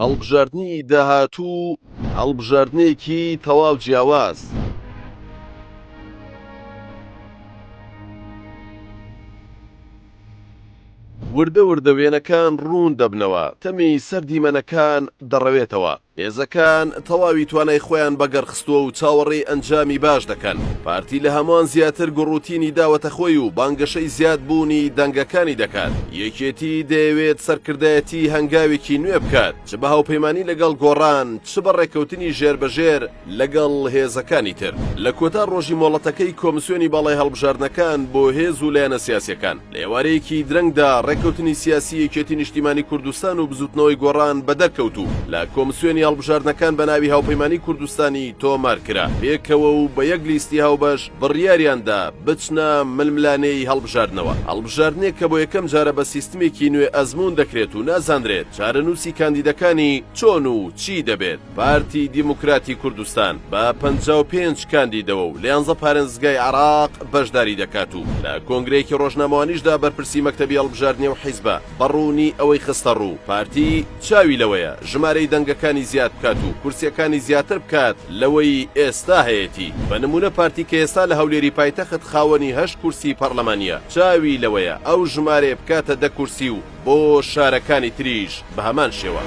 هەڵبژاردنی داهاتوو هەڵبژاردنێکی تەواو جیاواز. وردە وردە وێنەکان ڕوون دەبنەوە، تەمی سەر دیمەنەکان دەڕەوێتەوە. هێزەکان تەواوی توانای خۆیان بەگەڕخستووە و چاوەڕێی ئەنجامی باش دەکەن. پارتی لە هەمووان زیاتر گوڕوتینی داوەتە خۆی و بانگەشەی زیادبوونی دەنگەکانی دەکات. یەکێتی دەیەوێت سەرکردایەتی هەنگاوێکی نوێ بکات، چ بە هاوپەیمانی لەگەڵ گۆڕان، چ بە ڕێککەوتنی ژێربەژێر لەگەڵ هێزەکانی تر. لە کۆتا ڕۆژی مۆڵەتەکەی کۆمسیۆنی باڵای هەڵبژاردنەکان بۆ هێز و لایەنە سیاسییەکان، لە ئێوارەیەکی درەنگدا ڕێککەوتنی سیاسی یەکێتی نیشتیمانی کوردستان و بزوتنەوەی گۆڕان بەدەرکەوت و لە کۆمسیۆنی هەڵبژاردنەکان بە ناوی هاوپەیمانی کوردستانی تۆمار کرا. پێکەوە و بە یەک لیستی هاوبەش بڕیاریان دا بچنە ململانێی هەڵبژاردنەوە. هەڵبژاردنێک کە بۆ یەکەم جارە بە سیستمێکی نوێ ئەزموون دەکرێت و نازانرێت چارەنووسی کاندیدەکانی چۆن و چی دەبێت. پارتی دیموکراتی کوردستان بە 55 کاندیدەوە و لە یانزە پارێزگای عێراق بەشداری دەکات و لە کۆنگرەیەکی ڕۆژنامەوانیشدا بەرپرسی مەکتەبی هەڵبژاردنی ئەو حیزبە بە ڕوونی ئەوەی خستەڕوو پارتی چاوی لەوەیە ژمارەی دەنگەکانی زیاد بکات و کورسیەکانی زیاتر بکات لەوەی ئێستا هەیەتی بە نمونە پارتی کە ئێستا لە هەولێری پایتەخت خاوەنی هەشت کورسی پەڕلەمانیە چاوی لەوەیە ئەو ژمارەیە بکاتە دە کورسی و بۆ شارەکانی تریش بە هەمان شێوە.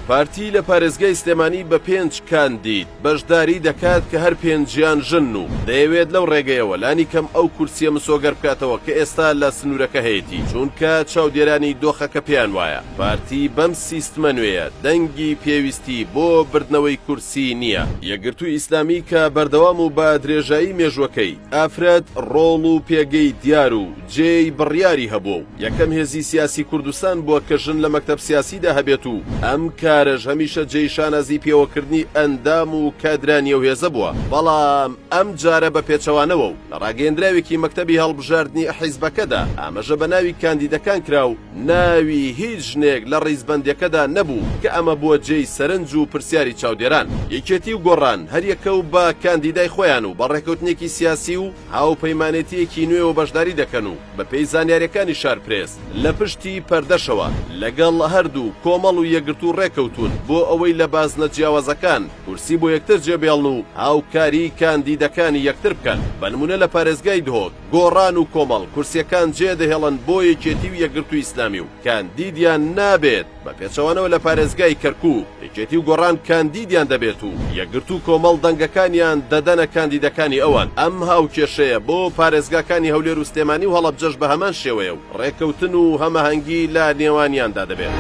پارتی لە پارێزگای سلێمانی بە پێنج کاندید بەشداری دەکات کە هەر پێنجیان ژنن و دەیەوێت لەو ڕێگەیەوە لانیکەم ئەو کورسییە مسۆگەر بکاتەوە کە ئێستا لە سنوورەکە هەیەتی، چونکە چاودێرانی دۆخەکە پێیان وایە پارتی بەم سیستمە نوێیە دەنگی پێویستی بۆ بردنەوەی کورسی نییە. یەکگرتووی ئیسلامی کە بەردەوام و بە درێژایی مێژووەکەی، ئافرەت ڕۆڵ و پێگەی دیار و جێی بڕیاری هەبووە و یەکەم هێزی سیاسی کوردستان بووە کە ژن لە مەکتەب سیاسیدا هەبێت و ئەم کارەش هەمیشە جێی شانازی پێوەکردنی ئەندام و کادرانی ئەو هێزە بووە، بەڵام ئەم جارە بە پێچەوانەوە و لە ڕاگەیەندراوێکی مەکتەبی هەڵبژاردنی حیزبەکەدا ئاماژە بە ناوی کاندیدەکان کرا و ناوی هیچ ژنێک لە ڕیزبەندیەکەدا نەبوو کە ئەمە بووە جێی سەرنج و پرسیاری چاودێران. یەکێتی و گۆڕان هەریەکە و بە کاندیدای خۆیان و بە ڕێکەوتنێکی سیاسی و هاوپەیمانێتییەکی نوێوە بەشداری دەکەن و بەپێی زانیاریەکانی شارپرێس لە پشتی پەردەشەوە لەگەڵ هەردوو کۆمەڵ و یەکگرتوو ڕێکەوتوون بۆ ئەوەی لە بازنە جیاوازەکان کورسی بۆ یەکتر جێبێڵن و هاوکاری کاندیدەکانی یەکتر بکەن بە نمونە لە پارێزگای دهۆک گۆڕان و کۆمەڵ کورسیەکان جێدەهێڵن بۆ یەکێتی و یەکگرتووی ئیسلامی و کاندیدیان نابێت، بە پێچەوانەوە لە پارێزگای کەرکوک یەکێتی و گۆڕان کاندیدیان دەبێت و یەکگرتوو و کۆمەڵ دەنگەکانیان دەدەنە کاندیدەکانی ئەوان، ئەم هاوکێشەیە بۆ پارێزگاکانی هەولێر و سلێمانی و هەڵەبجەش بە هەمان شێوەیە و ڕێککەوتن و هەماهەنگی لە نێوانیاندا دەبێت.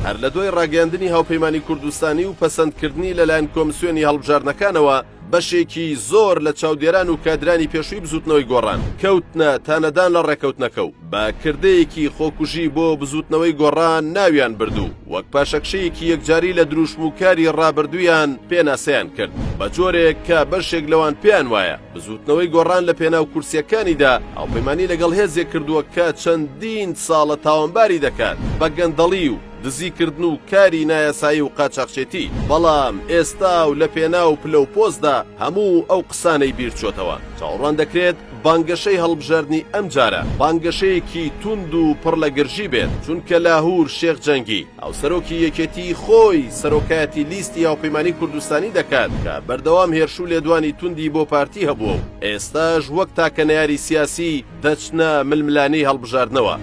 هەر لە دوای ڕاگەیاندنی هاوپەیمانی کوردستانی و پەسەندکردنی لەلایەن کۆمسیۆنی هەڵبژاردنەکانەوە، بەشێکی زۆر لە چاودێران و کادرانی پێشووی بزووتنەوەی گۆڕان کەوتنە تانەدان لە ڕێکەوتنەکە و بە کردەیەکی خۆکوژی بۆ بزووتنەوەی گۆڕان ناویان برد و وەک پاشەکشەیەکی یەکجاری لە دروشم و کاری ڕابردوویان پێناسەیان کرد بە جۆرێک کە بەشێک لەوان پێیان وایە بزووتنەوەی گۆڕان لە پێناو کورسییەکانیدا هاوپەیمانی لەگەڵ هێزێک کردووە کە چەندین ساڵە تاوانباری دەکات بە گەندەڵی و دزیکردن و کاری نایاسایی و قاچاخچێتی، بەڵام ئێستا و لە پێناو پلە و پۆستدا هەموو ئەو قسانەی بیرچۆتەوە. چاوەڕوان دەکرێت بانگەشەی هەڵبژاردنی ئەمجارە بانگەشەیەکی توند و پڕ لە گرژی بێت، چونکە لاهور شێخ جەنگی، هاوسەرۆکی یەکێتی خۆی سەرۆکایەتی لیستی هاوپەیمانی کوردستانی دەکات کە بەردەوام هێرش و لێدوانی توندی بۆ پارتی هەبووە و ئێستاش وەک تاکە نەیاری سیاسی دەچنە ململانێی هەڵبژاردنەوە.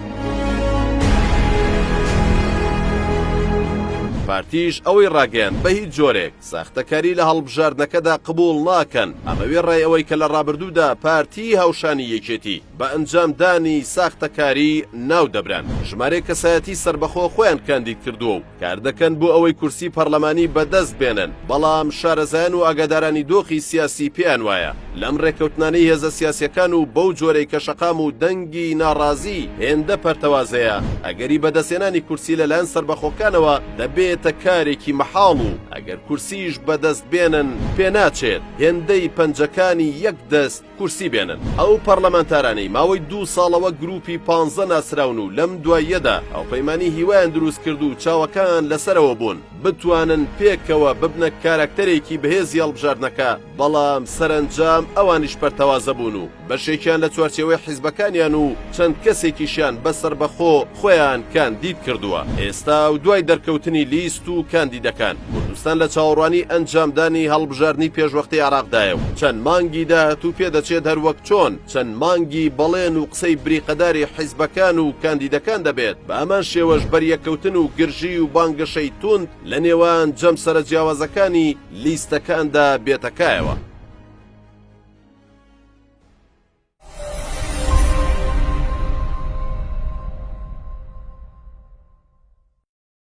پارتیش ئەوەی ڕاگەیاند بە هیچ جۆرێک ساختەکاری لە هەڵبژاردنەکەدا قبوڵ ناکەن، ئەمە وێڕای ئەوەی کە لە ڕابردوودا پارتی هاوشانی یەکێتی بە ئەنجامدانی ساختەکاری ناو دەبران، ژمارەیەک کەسایەتی سەربەخۆ خۆیان کاندید کردووە و کاردەکەن بۆ ئەوەی کورسی پەڕلەمانی بەدەست بێنن، بەڵام شارەزایان و ئاگادارانی دۆخی سیاسی پێیان وایە لەم ڕێککەوتنانەی هێزە سیاسیەکان و بەو جۆرەی کە شەقام و دەنگی ناڕازی هێندە پەرتەوازەیە ئەگەری بەدەستهێنانی کورسی لەلایەن سەربەخۆکانەوە دەبێتە کارێکی مەحاڵ و ئەگەر کورسیش بەدەست بێنن پێناچێت هێندەی پەنجەکانی یەک دەست کورسی بێنن. ئەو پەڕلەمانتارانەی ماوەی دوو ساڵە وەک گروپی پانزە ناسراون و لەم دواییانەدا. دواییەدا هاوپەیمانی هیوایان دروست کرد و چاوەکان لەسەرەوە بوون بتوانن پێکەوە ببنە کاراکتەرێکی بەهێزی هەڵبژاردنەکە، بەڵام سەرەنجام ئەوانیش پەرتەوازە بوون و بەشێکیان لە چوارچێوەی حیزبەکانیان و چەند کەسێکیشیان بە سەربەخۆ خۆیان کاندید کردووە. ئێستا و دوای دەرکەوتنی لیست و کاندیدەکان، کوردستان لە چاوەڕوانی ئەنجامدانی هەڵبژاردنی پێشوەختەی عێراقدایە و چەند مانگی داهاتوو پێدەچێت هەروەک چۆن چەند مانگی بەڵێن و قسەی بریقەداری حیزبەکان و کاندیدەکان دەبێت، بە هەمان شێوەش بەریەککەوتن و گرژی و بانگەشەی توند لە نێوان جەمسەرە جیاوازەکانی لیستەکاندا بێتە کایەوە.